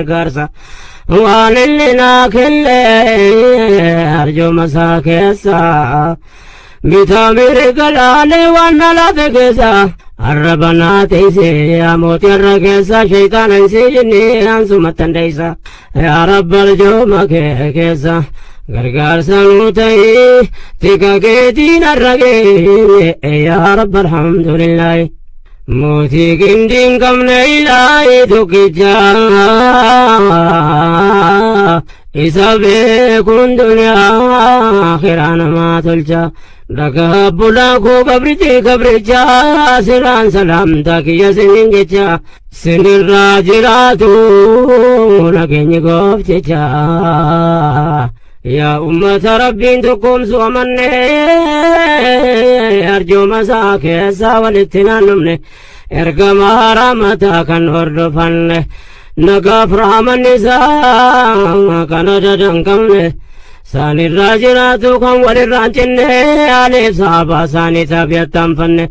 Gargaarsa waan inni naa kenne arjooma isaa keessa bitaa mirga laalee waan na laafe keessa arraba naa teessee yaa mootii har'a keessa shayxaana hin siijinni ansumatti dandeessa yaa rabba arjooma kee keessa gargaarsa nuu ta'ii tika keetiin har'a geenye yaa rabba alhamdulillaahi. Mootii qindiin qabne ilaahi tokkicha isa beekuun duniyaa akhiraa namaa tolcha. Dhagaa bulaa koo gabrichi gabricha siraan salaamtaa kiyya sinin jecha sinirraa jiraatu nageenyi goofticha. Yaa ummata rabbiin tokkoomsu amanne arjooma isaa keessaa walitti naannofne ergamaa rahmataa kan hordofanne nagaaf rahmanni isaa kan adada hin qabne saanirraa jiraatu kan walirraa hin cinne aaleef sahaabaa isaanii taabi'attaanfanne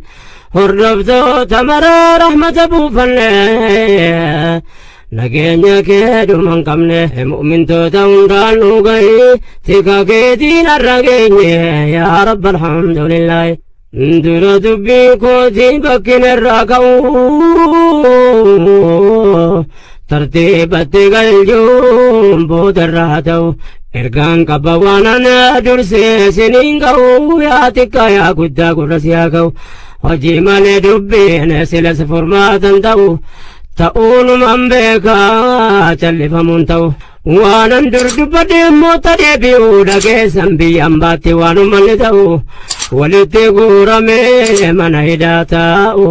hordoftoota maraa rahmata buufanne nageenya kee dhuma hin qabne mu'mintoota hundaan nu gahi tika keetiin har'a geenye yaa rabba alhamdulillaahi dura dubbii kootii bakkin irraa ka'u tartiibatti galchuun booda irraa ta'u ergaan qaba waan ana dursee siniin ga'u yaa xiqqaa yaa guddaa gurra siyaa ga'u hojii malee dubbiin silas furmaatan ta'u ta'uunuman beekaa callifamuun ta'u waanan dur dubbadhe immoo deebi'uu dhageessan biyya ambaatti waanumanni ta'u walitti guuramee mana hidhaa taa'u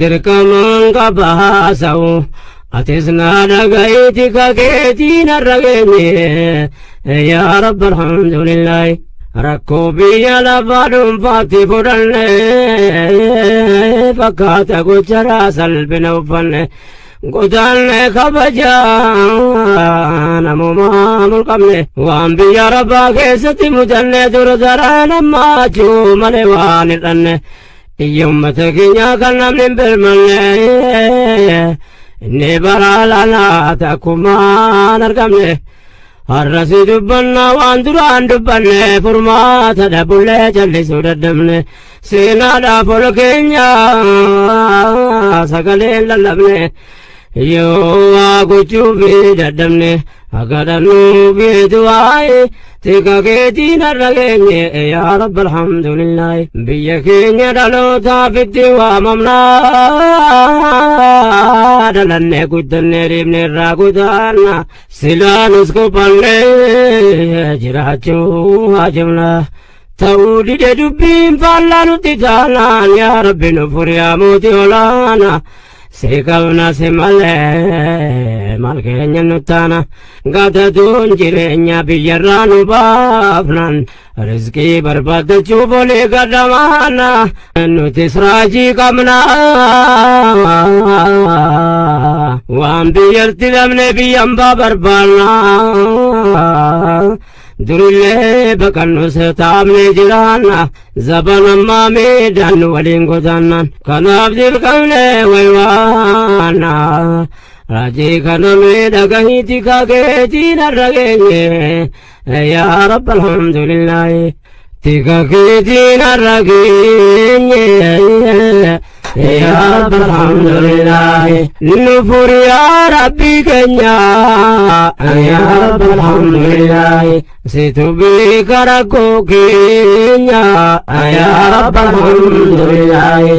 dirqamaan qaba haasa'u atis naa dhaga'iiti kakeetiin har'a geenye yaa rabba alhamdulillaahi. Rakkoo biyya lafaa dhuunfaatti fudhanne fakkaata gocharaa salphina uffanne godaanne kabajaa namumaa mulqabne waan biyya rabbaa keessatti mudanne dur daraan ammaachuu malee waan hir'anne iyya ummata keenyaa kan namni hin birmanne inni bara lanaa takkumaan argamne. Har'asi dubbannaa waan duraan dubbanne furmaata dhabullee callisuu dadhabne seenaadhaaf ol keenya sagaleen lallabne yoo waa gochuuf dadhabne akka dhabnuu beetu waa'ee tika keetiin har'a geenye yaa rabba alhamdulillaahi biyya keenya dhalootaaf itti waamamnaa dhalannee guddannee dhiibne irraa godaanna silaanis qophannee jiraachuu haajamna ta'uu dide dubbiin faallaa nutti taanaan yaa rabbi nu furiyaa mootii olaana si qabna si malee maal keenya nu taana gatatuun jireenya biyyarraa nu baafnan rizqii barbaaddachuuf olii gadamaana nutis raajii qabna waan biyyatti dhabne biyyan baa barbaanna durillee baqannus taabne jiraanna zabanammaa miidhaan waliin godaannan kanaaf dirqamne waywaanna raajii kana miidhagahiiti kakeetiin har'a geenye yaa rabba alhamdulillaahi tika keetiin har'a geenye yaa rabba alhamdulillaahi nu furi yaa rabbi keenya yaa rabba alhamdulillaahi situ beeka rakkoo keenya yaa rabba alhamdulillaahi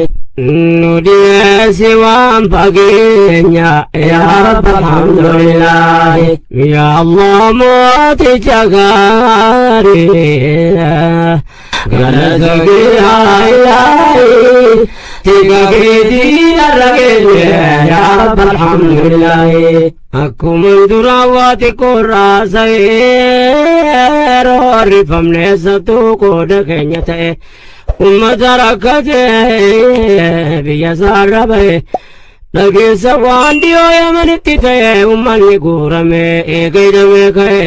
nu dhiyeessi waan fageenya yaa rabba alhamdulillaahi yaa allah mooticha gaarii galata kee haa ilaahi tika keetiin har'a geenye yaa rabba alhamdulillaahi akkuma duraa waa xiqqoo raasa'ee roorrifamne eessattuu qooda keenya ta'e ummata rakkatee biyya isaarra ba'e dhageessa waan dhiyoo yamanitti ta'e ummanni guurame eega hidhamee ka'e.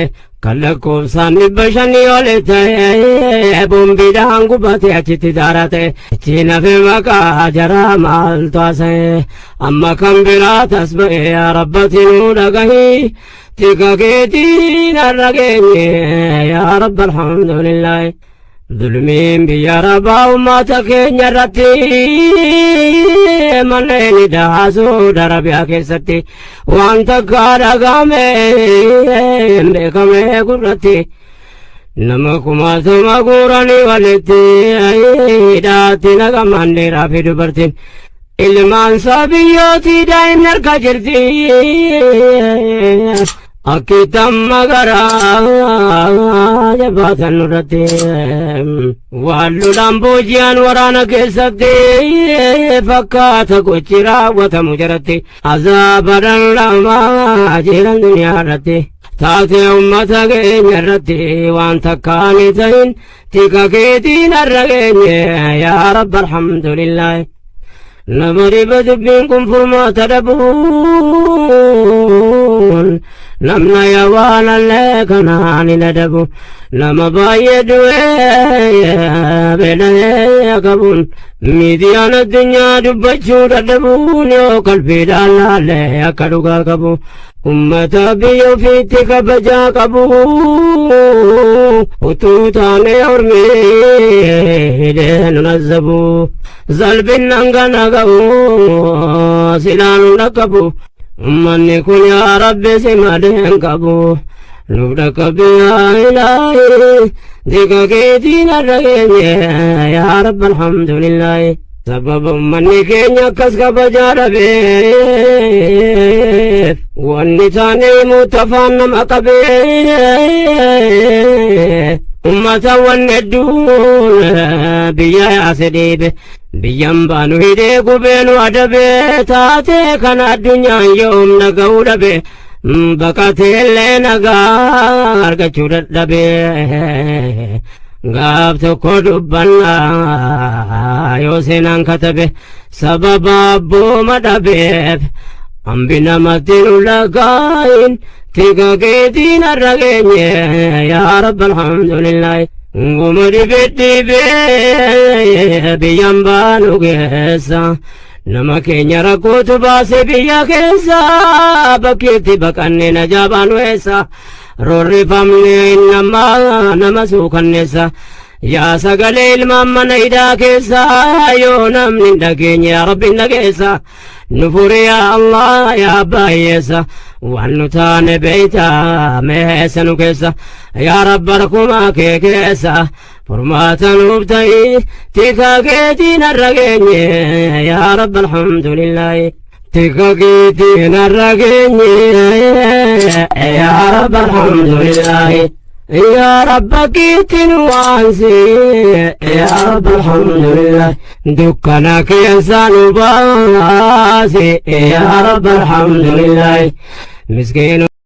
Kan lakkoofsaan 500 ol ta'e boombiidhaan gubate achitti daara ta'e. Achi nafe maqaa jaraa maaltu haasa'e? Amma kan biraa tas ba'e, yaa rabbati nuu dhagahi, tika keetiin har'a geenye, yaa rabba alhamdulillaahi. Zulmiin biyya rabaa uummata keenya irratti, manneen hidhaa Suudi Arabiyaa keessatti waan takka dhagame beekame gurratti, nama kumaatama guuranii walitti hidhaatti naqaman, dhiiraa fi dubartiin, ilmaan sabiyyootii daa'imni harka jirti. Akkitamma garaa jabaatan nurratti, waan lolaan booji'an waraana keessatti fakkaata gochi raawwatamu jaratti, azaaba dhandhamaa jiran duniyaa irratti. Taatee ummata keenya irratti waan takkaan ta'in, tika keetiin har'a geenye, yaa rabba alhamdulillaahi. Nama dhiba dubbiin kun furmaata dhabuun, namna yaa waan allee kanaan hin adabu, nama baay'ee du'ee beela'ee qabuun, miidiyaan addunyaa dubbachuu dadhabuun, yoo qalbiidhaan laallee akka dhugaa qabu, ummata biyya ofiitti kabajaa qabu utuu taane ormii hidhee nu nazzabu, salphinnan kana ga'u silaan nu dhaqqabu. Ummanni kun yaa rabbi si malee hin qabu, nuuf dhaqqabi yaa ilaahi, tika keetiin har'a geenye, yaa rabbi alhamdulillaahi. Sababa ummanni keenya akkas kabajaa dhabeef, wanni taane himuutti afaan nama qabee, ummata wanni hedduun biyya yaase dhiibe, biyyan baanu hidhee gubeenu adabee, taatee kana addunyaan yoom naga'uu dhabe, baqateellee nagaa argachuu dadhabe. Gaaf tokko dubbannaa yoo seenaan katabe, sababa abbooma dhabeef hambi namatti nu lagaayin, tika keetiin har'a geenye, yaa rabba alhamdulillaahi. Guma dhibe dhibee biyyan baanu keessa, nama keenya rakkootu baase biyya keessa, bakkeetti baqanne najaa baanu eessa? Roorrifamne nama nama suukanneessa. Yaa sagalee ilmaan mana hidhaa keessa, yoo namni hin dhageenye, yaa rabbi hin dhageessa, nu furi yaa Allah, yaa abbaa hiyyeessa. Waan nu taane beeyta, meessa nu keessa, yaa rabba harkumaa kee keessa furmaata nuuf ta'i, tika keetiin har'a geenye, yaa rabba alhamdulillaahi. Tika keetiin har'a geenye, yaa rabba alhamdulillaahi. Yaa rabba keetiin waansi, yaa rabba alhamdulillah, dukkana keessa nu baasi, yaa rabba alhamdulillah. Miskiin.